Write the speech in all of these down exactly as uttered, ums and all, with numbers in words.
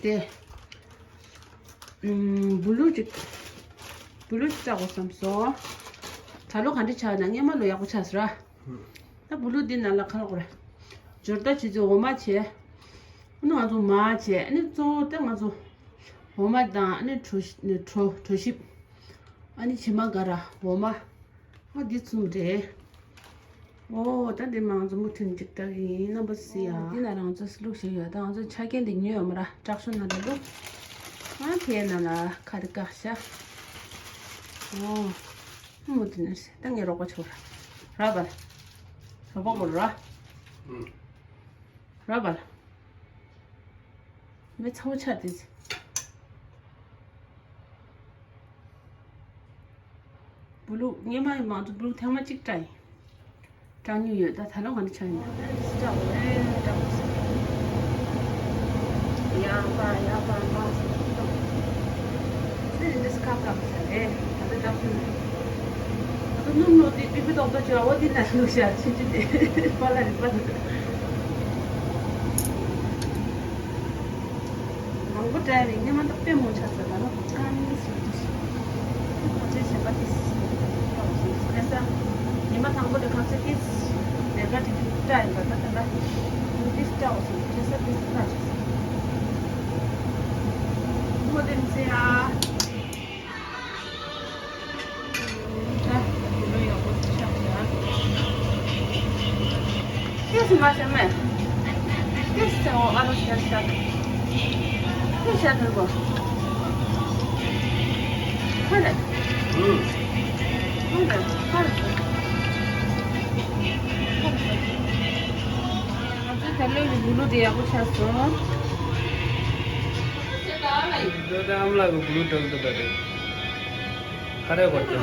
དེ། ཨུམ། བུ་ལུག་ཅིག་བུ་ལུག་ཅིག་བཙག་དགོས་བསམ་སོང་། ད་ལོ་ག་འདྲ་ཆགས་ན་སྔོན་མ་ལོ་ཡག་པོ་ཆགས་སོང་ར། ད་བུ་ལུག་འདི་ནང་ལ་ཁ་ལོ་གོ་ར། སྦྱོར་རྟ་བྱེད་ཚོད་འོ་མ་བྱས། ཨ་ནི་ང་ཚོ་མར་བྱས། ཨ་ནི་གཙོ་བོ་དེ་ང་ཚོ་འོ་མ་དང་། ཨ་ནི་གྲོ་ཞིབ། གྲོ་གྲོ་ཞིབ། ཨ་ནི་ཕྱེ་མར་འགའ་ར། འོ་མ། ཨ་འདི་གསུམ་རེད། ཨོ་ད་འདི་མ་ང་ཚོ་མུ་མཐུད་ཅིག་བཏགས་ཡིན། རྣམ་པ་སི་ཡ། འདི་ན་རང་ཚོ་སི་ལུག་ཞིག་ཡོད། ད་ང་ཚོ་ཆ་རྐྱེན་འདི་ཉོས་ཡོད་མ་ར། དྲག་ཤོས་ན་འདི་ལུག་ཨ་དེའི་ནང་ལ་ཁ་རི་བཀག་ཤག་ཨོ། མུ་མཐུད་ནས་ད་ངས་རོགས་པ་བྱེད་ར། ར་བལ། རོགས་པ་དགོས་ར། ཨུམ། ར་བལ། མེ་ཚ་བོ་ཆགས་ཏེ། བུ་ལུག་སྔོན་མ་ཡི་མང་ཚོ་བུ་ལུག་ཐེངས་མ་གཅིག་བཀྲ་ཡིན། བཀྲ་མྱོང་ཡོད། ད་ད་ལོ་ག་འདྲ་ཆགས་ཡིན་ན། བཀྲ་བོ་ཨེ་བཀྲ་བོ། ཡ་པ་ཡ་པ་མ་སུ་ཏོ། ཚེ་རིང་འདི་སུ་ཁ་བཀག་ས་རེད། ད་ད་ད་ཕུ། ད་ད་སྣུམ་ནོ་དེ་ཏི་ཕི་ཏོག་ཏོ་ཅོ་འོ་དེ་ན་ལུག་ཤ་ཆུ་ཆུ་དེ་པ་ལ་རི་པ་ལ། མང་པོ་བྲལ་བའི་སྔོན་མ་ད་དཔེ་མོ་ཆགས་ས། ད་ནི་ཨ་ནི་སུ་དུ་སུ་ཁོ་ཚོའི་ཞེན་པ་དེ་སུ་ཁ་བ་སུ་ཁ་ས་ཉི་མ་དང་པོ་དེ་ཁ་ཚོད་དེ་སུ་ལས་ཀ་དེ་དེ་བཀྲ་ཡིན་པ། ད་ད་ད་དེ་སུ་བཀྲ་བ་སུ་ཁ་ས་དེ་སུ་ཁ་ཆགས་ས་མོ་དེ་མི་ཚེ་ཨ། ད་ལོ་ལུ་ལུ་དེ་ཡག་པོ་ཆགས་སོང་། ད་ལྟ་ཨ་མ་ལགས་ཀྱི་བུ་ལུག་འགྲོ་གི་འདུག་པ་རེད། ཁ་རས་གོ་ཏེ་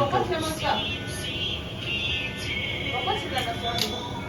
འགྲོ།